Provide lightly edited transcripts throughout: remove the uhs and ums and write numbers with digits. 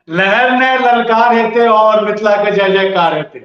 लहर ने ललकार हेते और मिथिला के जय जयकार हेते।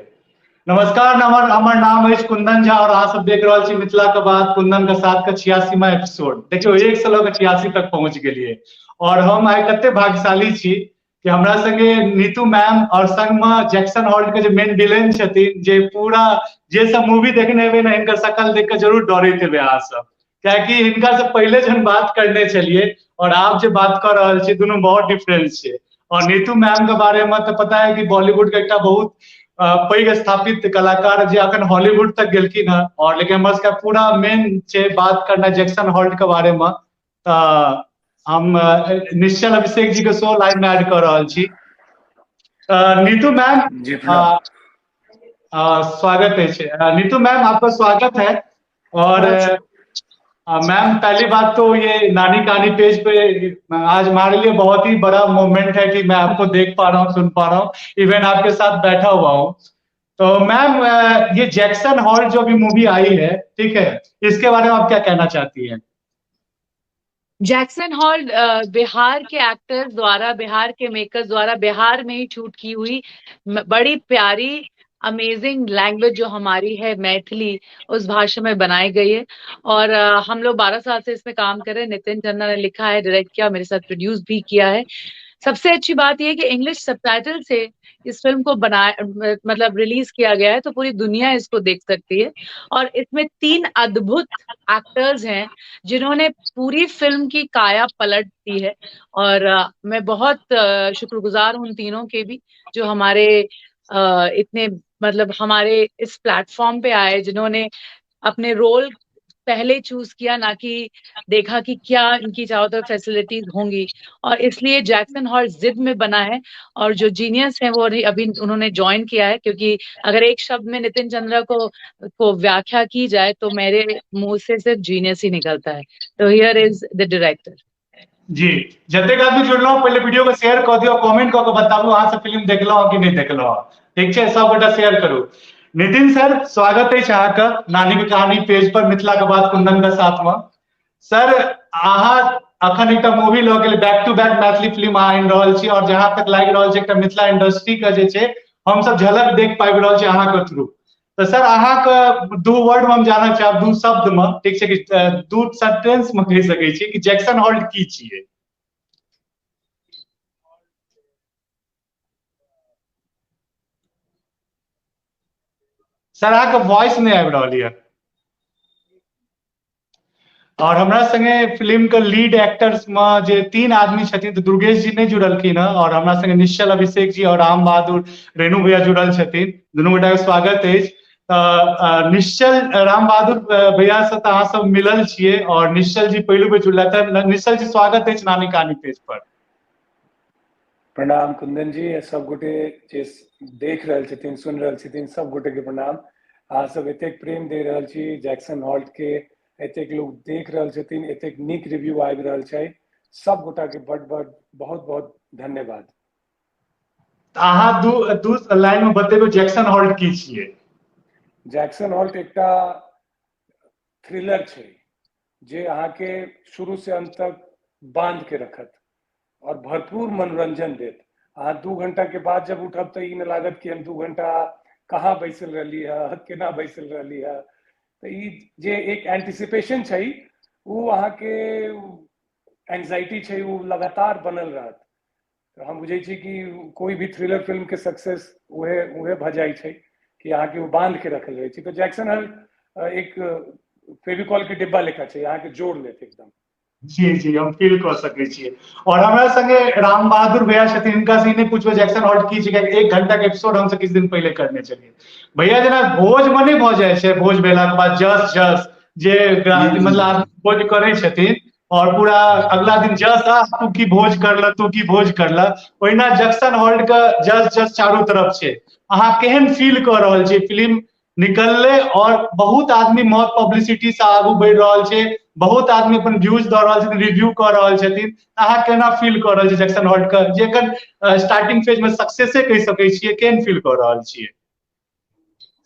नमस्कार, हमर नाम अछि कुंदन झा और अहाँ सब देख रहल छी मिथिला के बात कुंदन के साथ के 86वां एपिसोड। देखियौ 1 से लऽ के 86 तक पहुंच गेलियै और हम आइ कते भाग्यशाली छी कि हमरा संगे नीतू मैम और संग में जैक्सन हॉल्ट के जे मेन विलेन छथिन, जे पूरा जे सब मूवी देखने हेबै ने, हिनकर शकल देख के जरूर डरैत हेबै अहाँ सब, कियाकि हिनका से पहिले जहन बात करने छलियै और आप जे बात कर रहल छी दुनू बहुत डिफरेंस छै। और नीतू मैम के बारे में तो पता है कि बॉलीवुड के एकटा बहुत पैघ स्थापित कलाकार जे अखन हॉलीवुड तक गेलखिन हँ, और लेकिन हमर सबके पूरा मेन छै बात करना जैक्सन हॉल्ट के बारे में। तऽ हम निश्चल अभिषेक जी के शो लाइव में ऐड कर रहल छी। नीतू मैम स्वागत है। नीतू मैम आपका स्वागत है। और मैम पहली बात तो ये नानी कहानी पेज पे आज हमारे लिए बहुत ही बड़ा मोमेंट है कि मैं आपको देख पा रहा हूँ, सुन पा रहा हूँ, इवन आपके साथ बैठा हुआ हूँ। तो मैम ये जैक्सन हॉल जो भी मूवी आई है, ठीक है, इसके बारे में आप क्या कहना चाहती हैं? जैक्सन हॉल बिहार के एक्टर्स द्वारा, बिहार के मेकर्स द्वारा बिहार में ही शूट की हुई बड़ी प्यारी अमेजिंग लैंग्वेज जो हमारी है मैथिली, उस भाषा में बनाई गई है। और हम लोग 12 साल से इसमें काम कर रहे हैं। नितिन चंद्रा ने लिखा है, डायरेक्ट किया, मेरे साथ प्रोड्यूस भी किया है। सबसे अच्छी बात यह कि इंग्लिश सबटाइटल से इस फिल्म को बनाया, मतलब रिलीज किया गया है, तो पूरी दुनिया इसको देख सकती है। और इसमें 3 अद्भुत एक्टर्स हैं जिन्होंने पूरी फिल्म की काया पलट दी है। और मैं बहुत शुक्रगुजार हूँ उन तीनों के भी जो हमारे इतने, मतलब हमारे इस प्लेटफॉर्म पे आए, जिन्होंने अपने रोल पहले चूज किया, ना कि देखा कि क्या इनकी चारों तरफ फैसिलिटीज होंगी। और इसलिए जैक्सन हॉल जिद में बना है। और जो जीनियस है वो अभी उन्होंने ज्वाइन किया है, क्योंकि अगर एक शब्द में नितिन चंद्रा को व्याख्या की जाए तो मेरे मुंह से सिर्फ जीनियस ही निकलता है। तो here is the director. जी जतेक आदमी जुड़लो पहले वीडियो को शेयर कर दियो, कमेंट कऽ के बताबू अहाँ सब फिल्म देखलहुँ कि नहीं देखलहुँ। ठीक छै, सब गोटा शेयर करू। नितिन सर स्वागत है अहाँके नानी के कहानी पेज पर मिथिला के बात कुंदन के साथ में। सर अहाँ अखन एकटा मूवी लऽ गेल, back to back Maithili film अहाँ आनि रहल छी और जहाँ तक लागि रहल छै एकटा मिथिला इंडस्ट्री के जे छै हमसब झलक देख पाबि रहल छी अहाँके थ्रू। तऽ सर अहाँके 2 वर्ड में हम जानऽ चाहब, 2 शब्द में, ठीक छै, कि 2 सेंटेंस में कहि सकै छी कि जैक्सन हॉल्ट की छियै? सर अहाँके वॉइस नहि आबि रहल यऽ। और हमरा संगे फिल्म के लीड एक्टर्स में जे 3 आदमी छथिन, तो दुर्गेश जी नहीं जुड़लखिन हँ और हमरा संगे निश्चल अभिषेक जी और राम बहादुर रेणु भैया जुड़ल छथिन। दुनू गोटा के स्वागत अछि। निश्चल राम बहादुर भैया से तऽ अहाँ सब मिलल छियै और निश्चल जी पहिलु बेर जुड़लथि हँ। निश्चल जी स्वागत अछि नानी कहानी पेज पर। प्रणाम कुंदन जी, सब गोटे जे देख रहल छथिन सुन रहल छथिन सब गोटे के प्रणाम। अहाँ सब एतेक प्रेम दे रहल छी जैक्सन हॉल्ट के, एतेक लोग देख रहल छथिन, एतेक नीक रिव्यू आबि रहल छै, सब गोटा के बड बड बहुत बहुत धन्यवाद। अहाँ दू लाइन में बतेबो जैक्सन हॉल्ट की छियै? जैक्सन हॉल्ट एकटा थ्रिलर छै जे अहाँके शुरू से अंत तक बांध के रखत और भरपूर मनोरंजन देत। अहाँ 2 घंटा के बाद जब उठब तऽ ई नहि लागत कि हम 2 घंटा कहाँ बैसल रहली है, केना बैसल रहली है। तऽ ई जे एक एंटिसिपेशन छै ओ अहाँके एंग्जाइटी छै ओ लगातार बनल रहत। तऽ हम बुझै छी कि कोई भी थ्रिलर फिल्म के सक्सेस उहे भऽ जाइ छै कि अहाँके ओ बांध के रखल रहै छै। तऽ जैक्सन हॉल्ट एक फेविकॉल के डिब्बा लेखा छै, अहाँके जोड़ लेत एकदम। जी जी हम फील कऽ सकै छियै। और हमरा संगे राम बहादुर भैया छथिन, हिनका से ई नहि पूछबै जैक्सन हॉल्ट की छै, कियाकि 1 घंटा के एपिसोड हमसब किछु दिन पहिले करने छलियै। भैया जेना भोज मे नहि भऽ जाइ छै, भोज भेलाके बाद जस जस जे मतलब आदमी भोज करै छथिन और पूरा अगला दिन जस आ तू की भोज करल, तू की भोज करल, ओहिना जैक्सन हॉल्ट के जस जस चारू तरफ छै। अहाँ केहन फील कऽ रहल छी फिल्म निकलले और बहुत आदमी मौत पब्लिसिटी से आगू बढ़ि रहल छै, बहुत आदमी अपन व्यूज दऽ रहल छथिन, रिव्यू कऽ रहल छथिन, अहाँ केना फील कऽ रहल छी जैक्सन हॉल्ट के जे एखन स्टार्टिंग फेज में सक्सेसे कहि सकै छियै, केहन फील कऽ रहल छियै?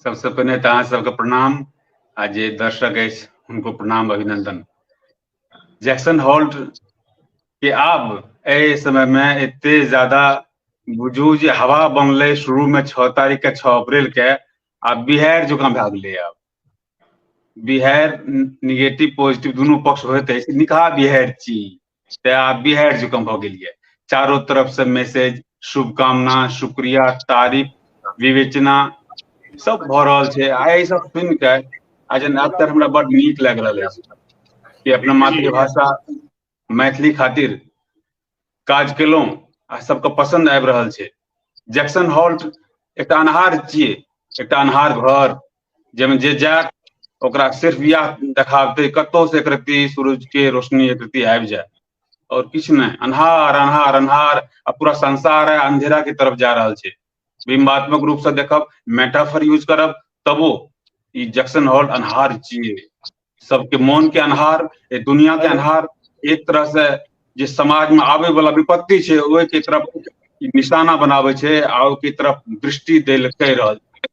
सबसे पहिने तऽ अहाँ सबके प्रणाम आ जे दर्शक अछि हुनको प्रणाम अभिनंदन। जैक्सन हॉल्ट के आब एहि समय में एते ज्यादा बुझू जे हवा बनलै शुरू में 6 तारीख के 6 अप्रैल के, आ बिहार जकाँ भए गेलै। आब बिहार निगेटिव पॉजिटिव दुनू पक्ष होइत अछि, निकहा बिहार छी तऽ आब बिहार जकाँ भऽ गेलियै। चारो तरफ से मैसेज, शुभकामना, शुक्रिया, तारीफ, विवेचना सब भऽ रहल छै। आ ई सब सुनि के आज एन एक्टर हमरा बड नीक लागि रहल अछि कि अपना मातृभाषा मैथिली खातिर काज केलहुँ आ सबके पसन्द आबि रहल छै। जैक्सन हॉल्ट एकटा अन्हार छियै, एकटा अन्हार घर जाहिमे जे जायत ओकरा सिर्फ इएह देखाबतै, कतहु से एकरत्ती सूरज के रोशनी एकरत्ती आबि जाय और किछु नहि, अन्हार अन्हार अन्हार, आ पूरा संसार है अंधेरा के तरफ जा रहल छै। बिंबात्मक रूप से देखब, मेटाफर यूज करब, तबो ई जैक्सन हॉल अन्हार छियै। सबके मन के अन्हार, दुनिया के अन्हार, एक तरह से जे समाज में आबे वाला विपत्ति छै ओहि के तरफ निशाना बनाबै छै आ ओहि के तरफ दृष्टि दै लए कहि रहल छै।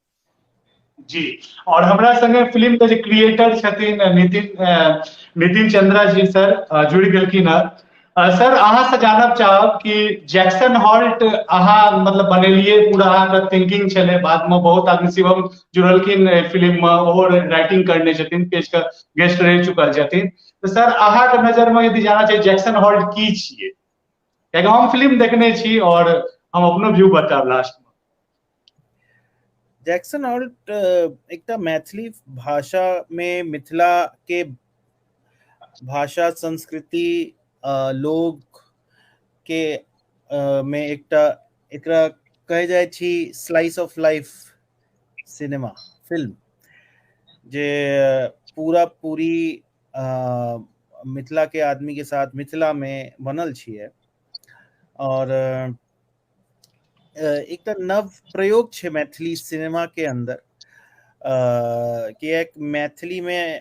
जी, और हमरा संगे फिल्म के जे क्रिएटर छथिन नितिन चंद्रा जी सर जुड़ि गेलखिन हँ। सर, अहाँ से जानब चाहब कि जैक्सन हॉल्ट अहाँ मतलब बनेलिए, पूरा अहाँके थिंकिंग छलै, बाद में बहुत आदमी शिवम जुड़लखिन फिल्म में, ओहो राइटिंग करने छथिन, पेज के गेस्ट रहि चुकल छथिन। तऽ सर अहाँके नजर में यदि जाना चाही जैक्सन हॉल्ट की छियै, कियाकि हम फिल्म देखने छी और हम अपनो व्यू बतायब लास्ट में। जैक्सन हॉल्ट एकटा मैथिली भाषा में मिथिला के भाषा संस्कृति लोग के में एकटा एकरा कहे जाय छी slice of life cinema film, जे पूरा पूरी मिथिला के आदमी के साथ मिथिला में बनल छियै। और एकटा नव प्रयोग छै मैथिली सिनेमा के अंदर, किएक मैथिली में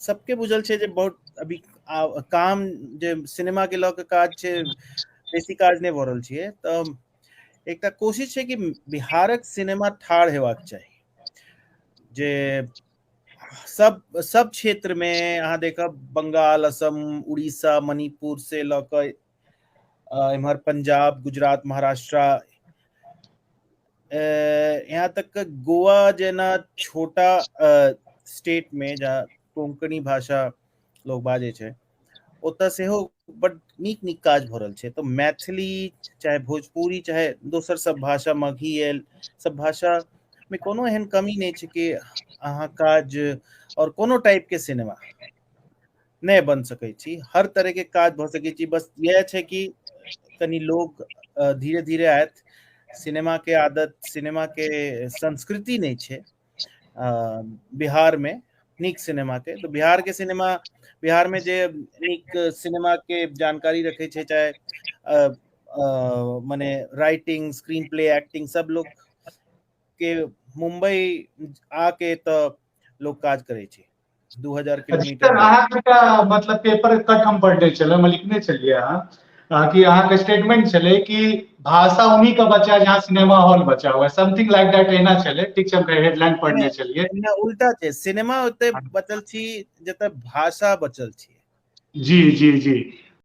सबके बुझल छै जे बहुत अभी काम जे सिनेमा के लऽ के काज छै बेसी काज नहि भऽ रहल छियै। तऽ एकटा कोशिश छै कि बिहारक सिनेमा ठाढ़ हेबाक चाही, जे सब सब क्षेत्र में अहाँ देखब बंगाल, असम, उड़ीसा, मणिपुर से लऽ कऽ एम्हर पंजाब, गुजरात, महाराष्ट्र, यहाँ तक गोवा जेना छोटा स्टेट में जहाँ कोंकणी भाषा लोग बाजै छै ओतऽ सेहो बड नीक नीक काज भऽ रहल छै। तऽ मैथिली चाहे भोजपुरी चाहे दोसर सब भाषा, मगही आयल, सब भाषा में कोनो एहन कमी नहि छै कि अहाँ काज और कोनो टाइप के सिनेमा नहि बन सकै छी, हर तरह के काज भऽ सकै छी। बस इएह छै कि कनि लोग धीरे धीरे आयत, सिनेमा के आदत, सिनेमा के संस्कृति नहि छै बिहार में नीक सिनेमा के। तो बिहार के सिनेमा, बिहार में जे नीक सिनेमा के जानकारी रखे छै, चाहे मने राइटिंग, स्क्रीन प्ले, एक्टिंग, सब लोग के मुंबई आके तऽ लोग काज करै छै 2000 किलोमीटर। अहाँके एकटा मतलब पेपर कट हम पढ़ने छलहुँ, हम लिखने छलियै अहाँ कि अहाँके स्टेटमेंट छलै कि भाषा उन्हीं का बचा जहाँ सिनेमा हॉल बचा हुआ है, समथिंग लाइक that एना छलै। ठीक छै, हम हेडलाइन पढ़ने छलियै। नहि, उल्टा छै, सिनेमा ओते बचल छी जतऽ भाषा बचल छी। जी जी जी।